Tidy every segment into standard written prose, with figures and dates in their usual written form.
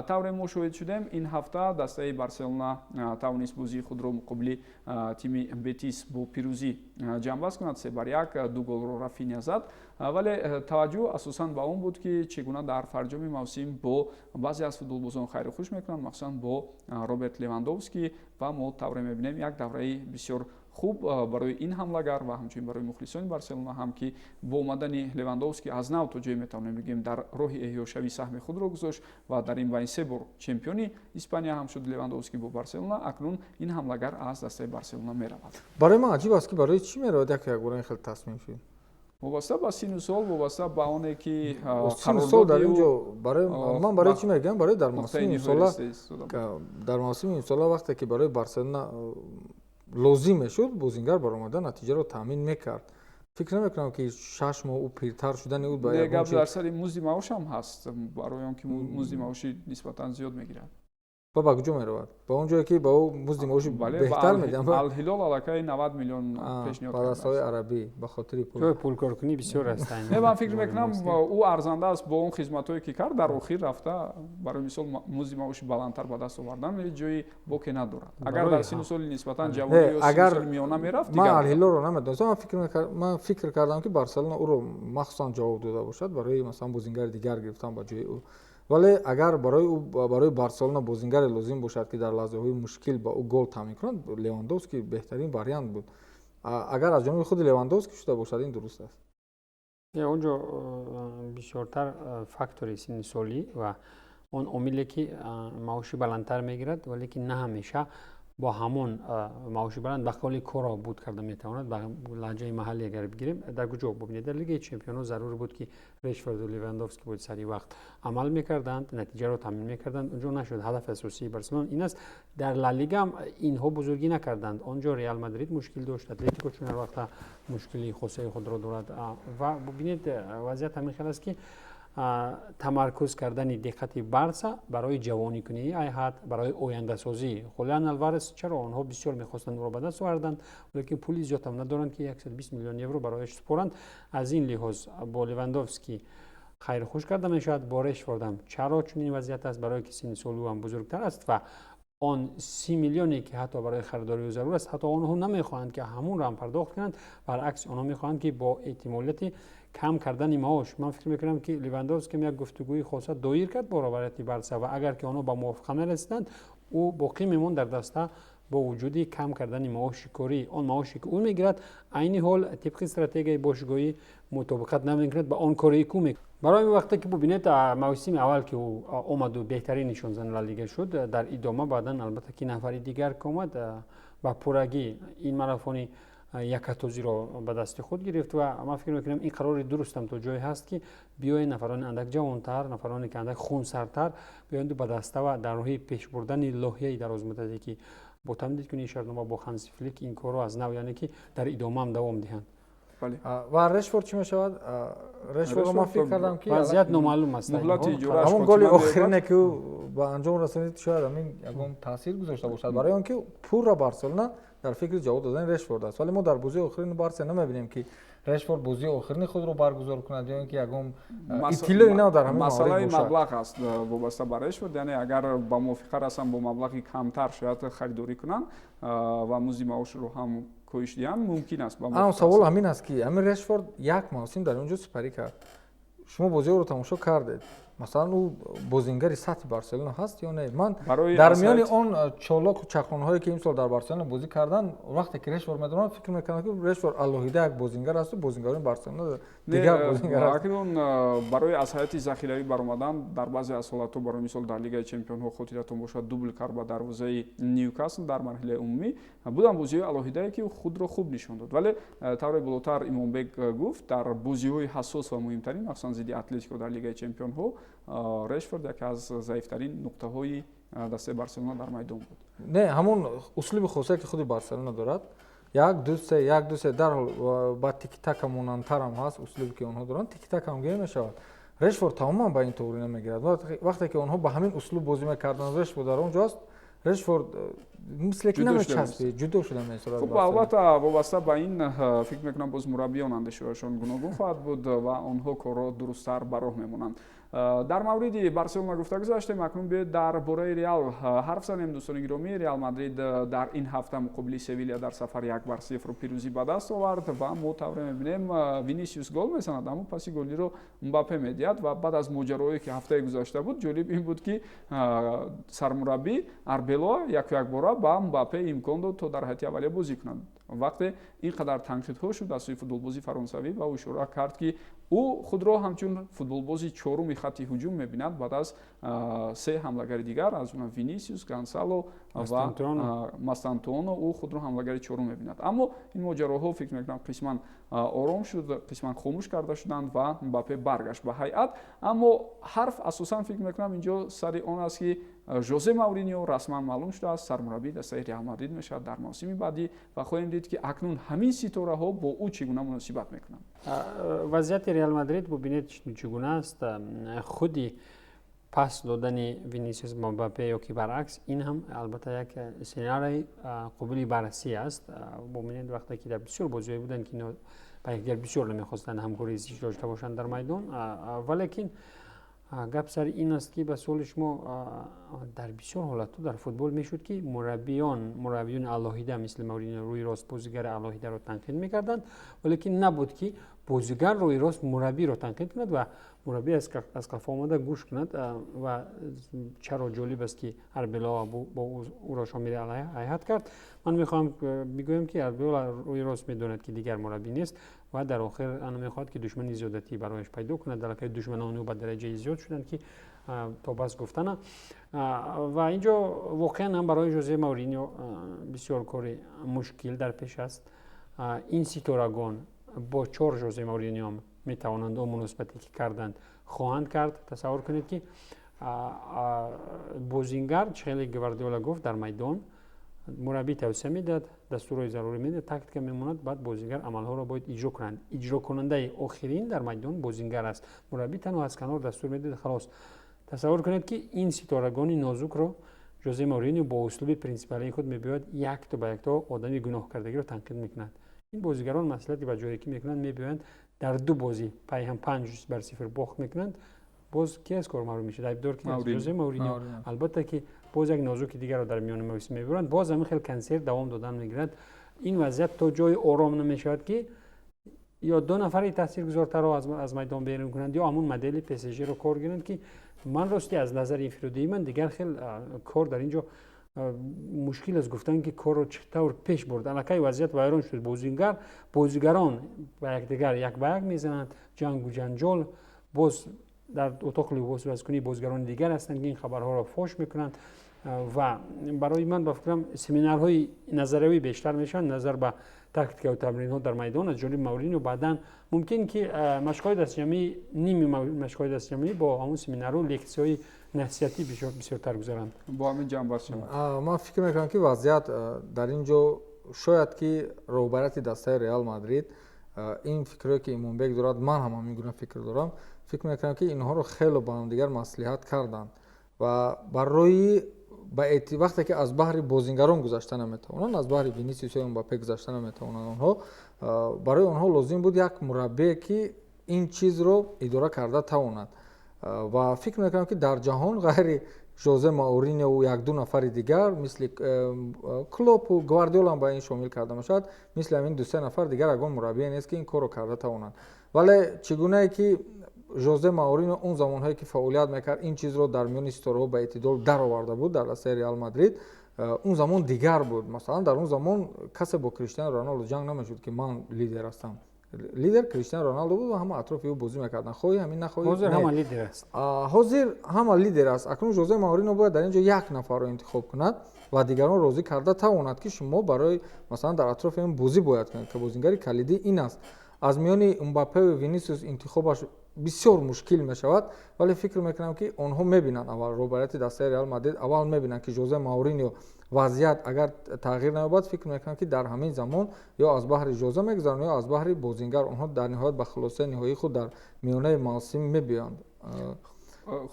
Тавре мо шоҳид шудем, ин ҳафта дастаи Барселона тавонист бозии худро муқобили тими Бетис бо пирӯзӣ ҷамъбаст кунад 3-1, ду голро Рафиня зад. Вале таваҷҷӯҳ асосан ба он буд, ки чӣ гуна дар фарҷоми мавсим бо баъзе аз футболбозон хайру хуш мекунанд, махсусан бо Роберт Левандовский. Ва мо тавре мебинем, як давраи бисёр хуб барои ин ҳамлагар ва ҳамчунин барои мухлисони Барселона ҳам, ки бо омадани Левандовский аз нав то ҷое метавонем бигӯем, дар роҳи эҳёшавӣ саҳми худро гузошт ва дар ин байн се бор чемпиони Испания ҳам шуд Левандовский бо Барселона. Акнун ин ҳамлагар аз дастаи Барселона меравад. Барои ман аҷиб аст, ки барои чӣ меравад, як якбора ин хел тасмим шуд. Вобаста ба сину сол, вобаста ба оне ки сину сол дар ин ҷо барои ман барои чӣ мегӯям, барои дар мавсими имсола, дар мавсими имсола вақте ки барои Барселона лозим мешуд, бозингар баромада натиҷаро таъмин мекард. Фикр намекунам, ки 6 моҳ ӯ пиртар шудани ӯ ба гап дар сари музди маошам ҳаст, барои он ки музди маоши нисбатан зиёд мегирад. Ва ба куҷо меравад? Ба он ҷое, ки ба ӯ музди маоши беҳтар медиҳанд? Алҳилол аллакай 90 миллион пешниҳод. Ба дастҳои арабӣ, ба хотири пул. Ҷои пулкоркунӣ бисёр аст. Не, ман фикр мекунам, ӯ арзанда аст бо он хизматҳое, ки кард. Дар охир рафта, барои мисол, музди маоши баландтар ба даст овардан ҷои боке надорад, агар дар сину соли нисбатан ҷавонӣ ё сину соли миёна мерафт. Ман Алҳилолро намедонистам. Ман фикр кардам, ки Барселона ӯро махсусан ҷавоб дода бошад барои, масалан, бозингари дигар гирифтан ба ҷои ӯ. Вале агар барои ӯ, барои Барселона бозингаре лозим бошад, ки дар лаҳзаҳои мушкил ба ӯ гол таъмин кунад, Левандовский беҳтарин вариант буд. Агар аз ҷониби худи Левандовский шуда бошад, ин дуруст аст. Он ҷо бисёртар фактори синни солӣ ва он омиле, ки маоши баландтар мегирад, вале ки на ҳамеша бо ҳамон маоши баланд ба қавли корро буд карда метавонад. Ба лаҳҷаи маҳаллӣ агар бигирем, дар куҷо бубинед, дар Лигаи чемпионҳо зарур буд, ки Решфорду Левандовский бояд сари вақт амал мекарданд, натиҷаро таъмин мекарданд. Онҷо нашуд. Ҳадафи асосии Барселона ин аст. Дар Ла Лига ҳам инҳо бузургӣ накарданд. Он ҷо Реал Мадрид мушкил дошт, Атлетико чун ҳар вақта мушкили хосаи худро дорад. Ва бубинед, вазъият ҳамин хел аст, ки тамаркуз кардани диққати Барса барои ҷавоникунии ҳайат, барои ояндасозӣ. Хулиан Алварес, чаро онҳо бисёр мехостанд ӯро ба даст оварданд, лекин пули зиёд ҳам надоранд, ки 120 миллион евро барояш супоранд. Аз ин лиҳоз бо Левандовский хайру хуш карда мешавад, бо Решфордам. Чаро чунин вазъият аст? Барое ки синни соли ӯ ҳам бузургтар аст ва он 30 миллионе, ки ҳатто барои харидории ӯ зарур аст, ҳатто онҳо намехоҳанд, ки ҳамонро ҳам пардохт кунанд. Баръакс, онҳо мехоҳанд, ки бо эҳтимолияти кам кардани маош. Ман фикр мекунам, ки Левандовский як гуфтугӯи хоса доир кард бо роҳбарияти Барса ва агар ки онҳо ба мувофиқа нарасиданд, ӯ боқӣ мемонд дар даста бо вуҷуди кам кардани маоши корӣ. Он маоше, ки ӯ мегирад, айни ҳол тибқи стратегияи бошгоҳӣ мутобиқат намекунад ба он коре, ки ӯ мекунад. Барои вақте ки бубинед, мавсими аввал, ки ӯ омаду беҳтарин нишонзани Ла Лига шуд, дар идома баъдан, албатта, ки нафари дигар ки омад, ба пуррагӣ ин марафони якатозиро ба дасти худ гирифт. Ва ман фикр мекунам, ин қарори дурустам то ҷое ҳаст, ки биёед нафарони андак ҷавонтар, нафароне ки андак хунсартар биёенду ба даста ва дар роҳи пешбурдани лоҳияи дарозмуддате, ки бо тамдидкунии шартнома бо Ханси Флик ин корро аз нав, яъне ки дар идомаам давом диҳанд. Ва Решфорд чӣ мешавад? Решфордро ман фикр кардам, ки вазъият номаълум аст. Ҳамон голи охирине, ки ӯ ба анҷом расонид, шояд ҳамин ягон таъсир гузошта бошад, барои он ки пурра Барселона дар фикри ҷавоб додани Решфорд аст. Вале мо дар бозии охирини Барса намебинем, ки Решфорд бозии охирини худро баргузор кунад ё ин ки ягон иттилои нав дар ҳамин масъалаи маблағ аст вобаста ба Решфорд. Яъне агар ба мувофиқа расанд, бо маблағи камтар шояд харидорӣ кунанд ва музди маошро ҳам коҳиш диҳанд, мумкин аст. Ам савол ҳамин аст, ки ҳамин Решфорд як мавсим дар он ҷо сипарӣ кард. Шумо бозиҳоро тамошо кардед. Масалан, ӯ бозингари сатҳи Барселона ҳаст ё не? Ман дар миёни он чолоку чақонҳое, ки имсол дар Барселона бозӣ карданд, вақте ки Решфорд медонам, фикр мекардам, ки Решфорд алоҳида як бозингар асту бозингарони Барселона дигар бозингар. Акнун барои аз ҳайати захиравӣ баромадан дар баъзе аз ҳолатҳо, барои мисол, дар Лигаи чемпионҳо, хотиратон бошад, дубл кард ба дарвозаи Ньюкасл дар марҳилаи умумӣ. Буданд бозиҳои алоҳидае, ки худро хуб нишон дод, вале тавре болотар Имомбек гуфт, дар бозиҳои ҳассос ва муҳимтарин, махсусан зидди Атлетико дар Лигаи чемпионҳо, Решфорд яке аз заифтарин нуқтаҳои дастаи Барселона дар майдон буд. Не, ҳамон услуби хосае, ки худи Барселона дорад, як, ду, се, як, ду, се, дарҳол ба тикитака монандтарам ҳаст. Услубе, ки онҳо доранд, тикитакам гӯя мешавад. Решфорд тамоман ба ин тоғрӣ намегирад. Вақте ки онҳо ба ҳамин услуб бозӣ мекарданд, Решфорд дар он ҷо аст, Решфорд мисле ки намечаспид, ҷудо шуда месорад. Хуб, албатта, вобаста ба ин фикр мекунам, боз мураббиён андешаҳояшон гуногун хоҳад буд ва онҳо корро дурусттар ба роҳ мемонанд. Дар мавриди Барселона гуфта гузаштем, акнун биёед дар бораи Реал ҳарф занем. Дӯстони гиромӣ, Реал Мадрид дар ин ҳафта муқобили Севилия дар сафар 1-0 пирӯзӣ ба даст овард ва мо тавре мебинем, Винисиус гол мезанад, аммо паси голиро Мбаппе медиҳад. Ва баъд аз моҷароое, ки ҳафтаи гузашта буд, ҷолиб ин буд, ки сармураббӣ Арбелоа яку якбора ба Мбаппе имкон дод, то дар ҳайати аввалия бозӣ кунад. Вақте ин қадар танқидҳо шуд аз сӯи футболбози фаронсавӣ ва ӯ ишора кард, ки ӯ худро ҳамчун футболбози чоруми хатти ҳуҷум мебинад баъд аз се ҳамлагари дигар, аз ҷумла Винисиус, Гонсало ва Мастантуоно, ӯ худро ҳамлагари чорум мебинад. Аммо ин моҷароҳо, фикр мекунам, қисман ором шуд, қисман хомӯш карда шуданд ва Мбаппе баргашт ба ҳайат. Аммо ҳарф асосан, фикр мекунам, инҷо сари он аст, ки Жозе Мауриньо расман маълум шудааст, сармураббии дастаи Реал Мадрид мешавад дар мавсими баъдӣ ва хоҳем дид, ки акнун ҳамин ситораҳо бо ӯ чӣ гуна муносибат мекунанд. Вазъияти Реал Мадрид, бубинед, чӣ гуна аст. Худи пас додани Винисиус ба Мбаппе ё ки баръакс, ин ҳам албатта як сценарии қобили баррасӣ аст. Бубинед, вақте ки дар бисёр бозиҳое буданд, ки ба якдигар бисёр намехостанд ҳамкории зич дошта бошанд дар майдон, валекин гап сари ин аст, ки ба суоли шумо, дар бисёр ҳолатҳо дар футбол мешуд, ки мураббиёни алоҳида, мисли Мауриньо, рӯи рост бозигари алоҳидаро танқид мекарданд, валекин набуд, ки бозигар рӯи рост мураббиро танқид кунад ва мураббӣ аз қафо омада гӯш кунад. Ва чаро ҷолиб аст, ки Арбелоа бо ӯро шомили ҳайат кард? Ман мехоҳам бигӯям, ки Арбелоа рӯи рост медонад, ки дигар мураббӣ нест ва дар охир намехоҳад, ки душмани зиёдатӣ барояш пайдо кунад. Аллакай душманони ӯ ба дараҷаи зиёд шуданд, ки то бас гуфтана. Ва инҷо воқеан ҳам барои Жозе Мауриньо бисёр кори мушкил дар пеш аст. Ин ситорагон бо чор Жозе Мауриньо метавонанд он муносибате, ки карданд, хоҳанд кард? Тасаввур кунед, ки бозингар, хеле Гвардиола гуфт, дар майдон мураббӣ тавсия медиҳад, дастурҳои зарурӣ медиҳад, тактика мемонад, баъд бозингар амалҳоро бояд иҷро кунанд. Иҷрокунандаи охирин дар майдон бозингар аст, мураббӣ танҳо аз канор дастур медиҳад, халос. Тасаввур кунед, ки ин ситорагони нозукро Жозе Мауриньо бо услуби принсипалии худ мебиёяд, якто ба якто одами гуноҳкардагиро танқид мекунад. Ин бозигарон маслиҳати ба ҷое ки мекунанд, мебиёянд, дар ду бозӣ пайҳам 5-0 бохт мекунанд. Боз ки аз кор маҳрум мешавад? Айбдор ки? Жозе Мауриньо, албатта, ки боз як нозуки дигарро дар миёни мавсим мебуранд. Боз ҳамин хел консерт давом додан мегирад. Ин вазъият то ҷои ором намешавад, ки ё ду нафари таъсиргузортарро аз майдон берун кунанд, ё ҳамун модели ПСЖ-ро кор гиранд, ки ман рости аз назари инфиродии ман дигар хел кор дар ин ҷо мушкил аст гуфтан, ки корро чӣ тавр пеш бурд. Аллакай вазъият вайрон шуд, бозигарон ба якдигар як ба як мезананд, ҷангу ҷанҷол. Боз дар утоқи либосивазкунии бозигарони дигар ҳастанд, ки ин хабарҳоро фош мекунанд. Ва барои ман, ба фикрам, семинарҳои назариявӣ бештар мешаванд назар ба тактикаву тамринҳо дар майдон аз ҷониби Мауриньо. Баъдан мумкин ки машқҳои дастҷамъӣ, ними машқҳои дастҷамъӣ бо ҳамун семинару лексияҳои насиҳатӣ бисёртар гузаранд. Бо ҳамин ҷамъбаст шавад. Ман фикр мекунам, ки вазъият дар ин ҷо шояд ки роҳбарияти дастаи Реал Мадрид ин фикрое, ки Имонбек дорад, ман ҳам ҳамин гуна фикр дорам. Фикр мекунам, ки инҳоро хело ба ҳамдигар маслиҳат карданд ва барои вақте ки аз баҳри бозингарон гузашта наметавонанд, аз баҳри Винисиус ё Мбаппе гузашта наметавонанд, онҳо барои онҳо лозим буд як мураббие, ки ин чизро идора карда тавонад. Ва фикр мекунам, ки дар ҷаҳон ғайри Жозе Мауриньову якду нафари дигар, мисли Клопу Гвардиолам ба ин шомил карда мешавад, мисли ҳамин дусе нафар дигар ягон мураббие нест, ки ин корро карда тавонанд. Вале чӣ гунае ки Жозе Маорино он замонҳое, ки фаъолият мекард, ин чизро дар миёни ситораҳо ба эътидол дароварда буд дар дастаи Реал Мадрид, он замон дигар буд. Масалан, дар он замон касе бо Криштиану Роналдо ҷанг намешуд, ки ман лидер ҳастам. Лидер Криштиану Роналдо буд ва ҳама атрофи ӯ бозӣ мекарданд, хоҳӣ ҳамин, нахоҳӣ. Ҳозир ҳама лидер аст. Ҳозир ҳама лидер аст. Акнун Жозе Маорино бояд дар ин ҷо як нафарро интихоб кунад ва дигарон розӣ карда тавонад, ки шумо барои, масалан, дар атрофи ин бозӣ бояд кунед, ки бозингари калидӣ ин аст. Аз миёни Мбаппеву Винисиус интихобаш бисёр мушкил мешавад, вале фикр мекунам, ки онҳо мебинанд, аввал роҳбарияти дастаи Реал Мадрид аввал мебинанд, ки Жозе Мауриньо вазъият агар тағйир наёбад, фикр мекунам, ки дар ҳамин замон ё аз баҳри Жозе мегузаранд, ё аз баҳри бозингар. Онҳо дар ниҳоят ба хулосаи ниҳоии худ дар миёнаи мавсим мебиёянд.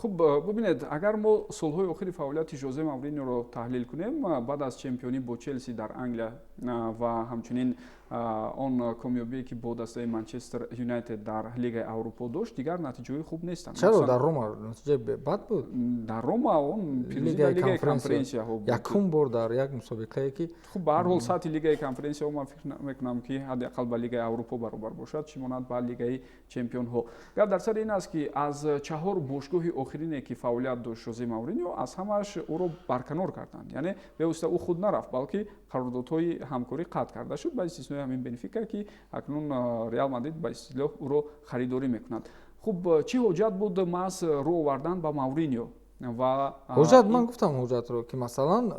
Хуб, бубинед, агар мо солҳои охири фаъолияти Жозе Мавриноро таҳлил кунем, баъд аз чемпионӣ бо Челси дар Англия ва ҳамчунин Он комёбие, ки бо дастаи Манчестер Юнайтед дар Лигаи Аврупо дошт, дигар натиҷаҳои хуб нестанд. Чаро, дар Рома натиҷаи бад буд? Дар Рома он пирӯзӣ дар Лигаи Конференсияҳо буд. Якум бор дар як мусобиқае, ки Хуб, ба ҳар ҳол, сатҳи Лигаи Конференсияҳо, ман фикр мекунам, ки ҳадди ақал ба Лигаи Аврупо баробар бошад, чӣ монад ба Лигаи Чемпионҳо. Гап дар сари ин аст, ки аз чаҳор бошгоҳи охирине, ки фаъолият дошт Жозе Мауриньо, аз ҳамааш ӯро барканор карданд, яъне бевосита ӯ худ нарафт, балки қарордодҳои ҳамкорӣ қатъ карда шуд, ба истиснои ҳамин Бенфика, ки акнун Реал Мадрид ба истилоҳ ӯро харидорӣ мекунад. Хуб, чӣ ҳоҷат буд маҳз рӯ овардан ба Мауриньо? Ва Ҳоҷат, ман гуфтам ҳоҷатро, ки масалан,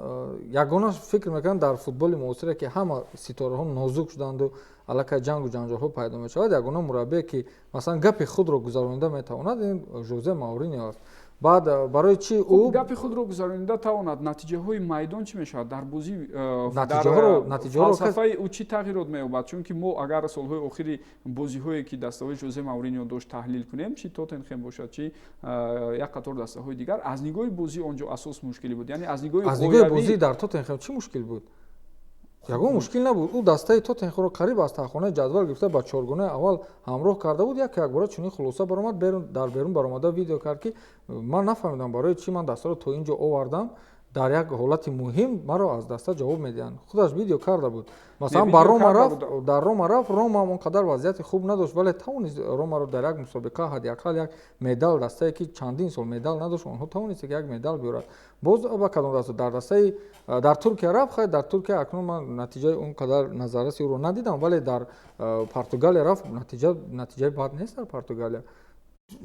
ягона фикр мекунам, дар футболи муосире, ки ҳама ситораҳо нозук шуданду аллакай ҷангу ҷанҷолҳо пайдо мешавад, ягона мураббие, ки масалан гапи худро гузаронида метавонад, ин Жозе Мауриньо аст. Баъд барои чӣ ӯ Гапи худро гузаронида тавонад, натиҷаҳои майдон чӣ мешавад дар бозӣ? Натиҷаҳоро Фалсафаи ӯ чӣ тағйирот меёбад? Чунки мо агар солҳои охири бозиҳое, ки дастаҳои Жозе Мауриньо дошт, таҳлил кунем, чӣ Тоттенхем бошад, чӣ як қатор дастаҳои дигар, аз нигоҳи бозӣ он ҷо асос мушкилӣ буд, яъне аз нигоҳи Аз нигоҳи бозӣ дар Тоттенхем чӣ мушкил буд? Ягон мушкил набуд. Ӯ дастаи Тоттенхемро қариб аз таҳхонаи ҷадвал гирифта, ба чоргонаи аввал ҳамроҳ карда буд. Як якбора чунин хулоса баромад, дар берун баромада видео кард, ки ман нафаҳмидам, барои чӣ ман дастаро то ин ҷо овардам, дар як ҳолати муҳим маро аз даста ҷавоб медиҳанд. Худаш видео карда буд. Масалан, ба Рома рафт, дар Рома рафт, Рома он қадар вазъияти хуб надошт, вале тавонист Ромаро дар як мусобиқа ҳадди ақал як медал, дастае, ки чандин сол медал надошт, онҳо тавонистанд, ки як медал биёрад. Боз ба кадом даста, дар дастаи дар Туркия рафт. Хайр, дар Туркия акнун ман натиҷаи он қадар назарраси ӯро надидам, вале дар Португалия рафт, натиҷа натиҷаи бад нест дар Португалия.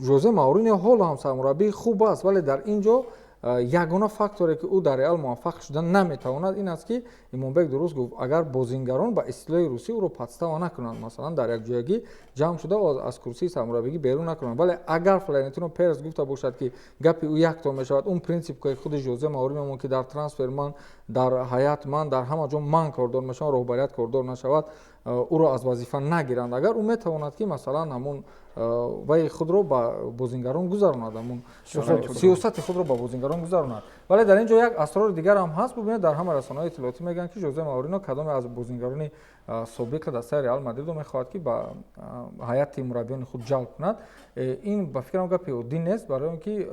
Жозе Мауриньо ҳоло ҳам сармураббии хуб аст, вале дар ин ҷо ягона факторе, ки ӯ дар Реал муваффақ шуда наметавонад, ин аст, ки Имомбек дуруст гуфт, агар бозингарон ба истилоҳи русӣ ӯро подстава накунанд, масалан, дар якҷоягӣ ҷамъ шуда аз курсии сармураббигӣ берун накунанд. Вале агар Флорентино Перес гуфта бошад, ки гапи ӯ якто мешавад, он принсип, ки худи Жозе Мауриньо, ки дар трансфер ман, дар ҳаят ман, дар ҳама ҷо ман кордор мешавам, роҳбарият кордор нашавад, ӯро аз вазифа нагиранд, агар ӯ метавонад, ки масалан ҳамун вай худро ба бозингарон гузаронад, ҳамун сиёсати худро ба бозингарон гузаронад. Вале дар ин ҷо як асрори дигар ҳам ҳаст. Бубинед, дар ҳама расонаҳои иттилоотӣ мегӯянд, ки Жозе Маорино кадоме аз бозингарони собиқи дастаи Реал Мадридро мехоҳад, ки ба ҳайати мураббиёни худ ҷалб кунад. Ин ба фикрам гапи оддӣ нест, барои он ки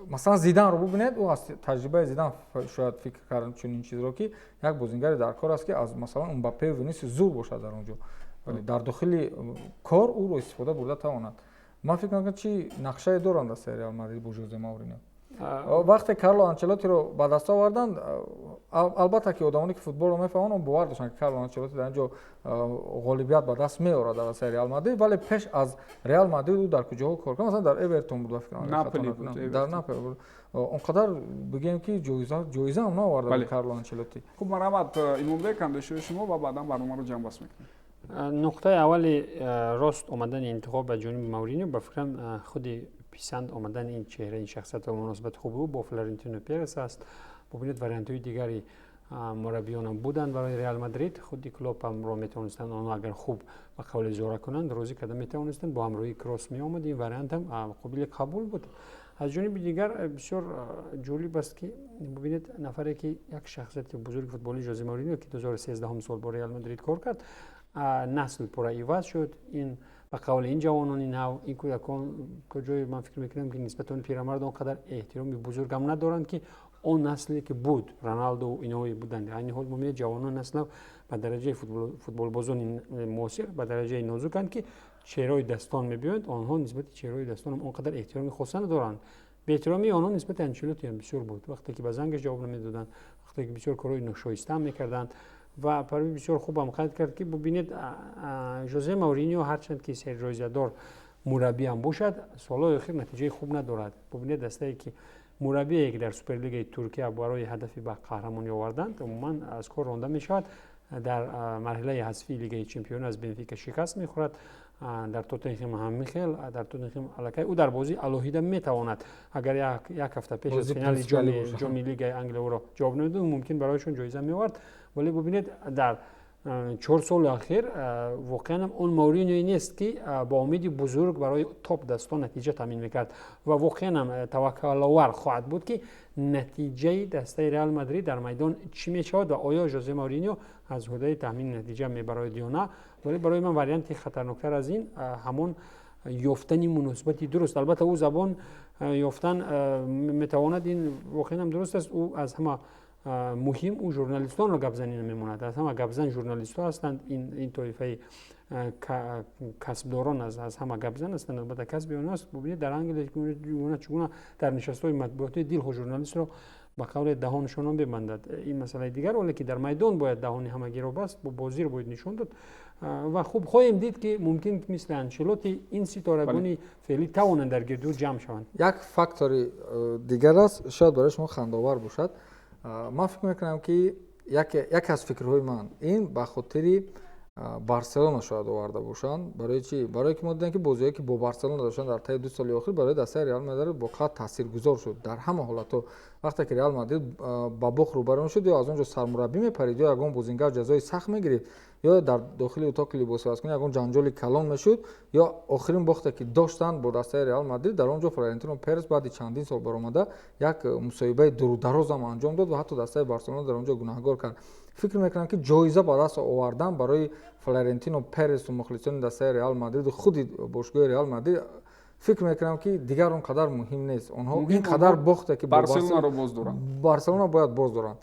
масалан Зиданро бубинед, ӯ аз таҷрибаи Зидан шояд фикр кард чунин чизро, ки як бозингаре дар кор аст, ки аз масалан Мбаппею Винисиус зур бошад, дар он ҷо дар дохили кор ӯро истифода бурда тавонад. Ман фикр мекунам, чӣ нақшае доранд дастаи Реал Мадрид бо Жозе Мауриньо. Вақте Карло Анчелотиро ба даст оварданд, албатта, ки одамоне, ки футболро мефаҳманд, бовар доштанд, ки Карло Анчелоти дар ин ҷо ғолибият ба даст меорад дар дастаи Реал Мадрид. Вале пеш аз Реал Мадрид ӯ дар куҷоҳо кор кард? Масалан, дар Эвертон буд, ба фикрам, дар Наполи буд. Он қадар бигӯем, ки ҷоиза ҳам наоварда буд Карло Анчелоти. Хуб, марҳамат, Имомбек, андешаи шумо ва баъдан барномаро ҷамъбаст мекунем. Нуқтаи аввали рост омадани интихоб ба ҷониби Мауриньо, ба фикрам, худи писанд омадани ин чеҳра, ин шахсият ва муносибати хуби ӯ бо Флорентино Перес аст. Бубинед, вариантҳои дигари мураббиёнам буданд барои Реал Мадрид. Худи Клопамро метавонистанд онҳо, агар хуб ба қавли зора кунанд, розӣ карда метавонистанд, бо ҳамроҳии Кросс меомад, ин вариантам қобили қабул буд. Аз ҷониби дигар, бисёр ҷолиб аст, ки бубинед, нафаре, ки як шахсияти бузурги футболи, Жозе Мауриньо, ки 2013 сол бо Реал Мадрид кор кард, насл пурра иваз шуд. Ин ба қавли ин ҷавонони нав, ин кӯдакон куҷое, ман фикр мекунам, ки нисбати он пирамард он қадар эҳтироми бузургам надоранд, ки он насле, ки буд, Роналду, инои буданд. Айни ҳол мо мебинед, ҷавонон насл нав ба дараҷаи футболбозони муосир ба дараҷаи нозуканд, ки чеҳраҳои дастон мебиёянд, онҳо нисбати чеҳраҳои дастонам он қадар эҳтироми хоса надоранд. Беэҳтиромии онҳо нисбати Анчелотиам бисёр буд, вақте ки ба зангаш ҷавоб намедоданд, вақте ки бисёр корҳои ношоистаам мекарданд. Ва Парвиз бисёр хубам қайд кард, ки бубинед, Жозе Мауриньо, ҳарчанд ки серҷоизадор мураббиам бошад, солҳои охир натиҷаи хуб надорад. Бубинед, дастае, ки мураббие, ки дар Суперлигаи Туркия барои ҳадафи ба қаҳрамонӣ оварданд, умуман аз кор ронда мешавад, дар марҳилаи ҳазфии Лигаи Чемпион аз Бенфика шикаст мехӯрад. Дар Тоттенхем ҳамин хел, дар Тоттенхем аллакай ӯ дар бозии алоҳида метавонад, агар як ҳафта пеш аз финали ҷоми Лигаи Англия ӯро ҷавоб намедод, мумкин барояшон ҷоиза меовард. Вале бубинед, дар 4 соли ахир воқеан он Мауриньое нест, ки бо умеди бузург барои топ дастон натиҷа таъмин мекард, ва воқеан таваккаловар хоҳад буд, ки натиҷаи дастаи Реал Мадрид дар майдон чӣ мешавад ва оё Жозе Мауриньо аз ҳудаи таъмини натиҷа мебарояд ё на. Вале барои ман варианти хатарноктар аз ин ҳамон ёфтани муносибати дуруст. Албатта, ӯ забон ёфтан метавонад, ин воқеан дуруст аст. Ӯ аз ҳама муҳим, ӯ журналистонро гапзанӣ намемонад. Аз ҳама гапзан журналистҳо ҳастанд. Ин тоифаи касбдорон аз ҳама гапзан ҳастанд. Албатта, касби онҳост. Бубинед, дар Англия чӣ гуна дар нишастҳои матбуотии дилхоҳ журналистро ба қавле даҳонашонон бибандад, ин масъалаи дигар. Вале ки дар майдон бояд даҳони ҳамагиро баст, бо бозиро бояд нишон дод. Ва хуб, хоҳем дид, ки мумкин мисли Анчелоти ин ситорагони феълӣ тавонанд дар гирду ҷамъ шаванд. Як фактори дигар аст, шояд барои шумо хандаовар бошад. Ман фикр мекунам, ки яке аз фикрҳои ман ин ба хотири Барселона шояд оварда бошанд. Барои чӣ? Барое ки мо дидем, ки бозиҳое, ки бо Барселона доштанд дар таи 2 соли охир, барои дастаи Реал Мадрид воқеан таъсиргузор шуд. Дар ҳама ҳолатҳо, вақте ки Реал Мадрид ба бохт рӯбарӯ мешуд, ё аз он ҷо сармураббӣ мепарид, ё ягон бозингар ҷазои сахт мегирифт, ё дар дохили утоқи либосивазкунӣ ягон ҷанҷоли калон мешуд, ё охирин бохте, ки доштанд бо дастаи Реал Мадрид, дар он ҷо Флорентино Перес баъди чандин сол баромада як мусоҳибаи дурударозам анҷом дод ва ҳатто дастаи Барселона дар он ҷо гунаҳгор кард. Фикр мекунам, ки ҷоиза ба даст овардан барои Флорентино Пересу мухлисони дастаи Реал Мадриду худи бошгоҳи Реал Мадрид, фикр мекунам, ки дигар он қадар муҳим нест. Онҳо ин қадар бохте, ки Барселонаро боз доранд. Барселона бояд боз доранд.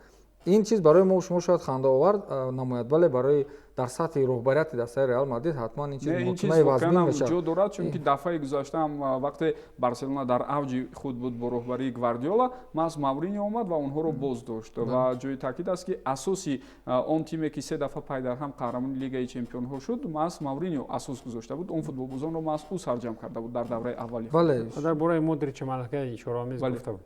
Ин чиз барои мо шумо шояд хандаовар намояд, вале барои дар сатҳи роҳбарияти дастаи Реал Мадрид ҳатман ин чиз муҳокимаи вазнин мешавад. Ҷо дорад, чунки дафъаи гузаштаам, вақте Барселона дар авҷи худ буд бо роҳбарии Гвардиола, маҳз Мавринио омад ва онҳоро боз дошт. Ва ҷои таъкид аст, ки асоси он тиме, ки се дафъа пайдарҳам қаҳрамони Лигаи чемпионҳо шуд, маҳз Мавринио асос гузошта буд. Он футболбозонро маҳз ӯ сарҷамъ карда буд дар давраи аввали. Бале. Дар бораи Модрича малакаи ишораомез гуфта буд.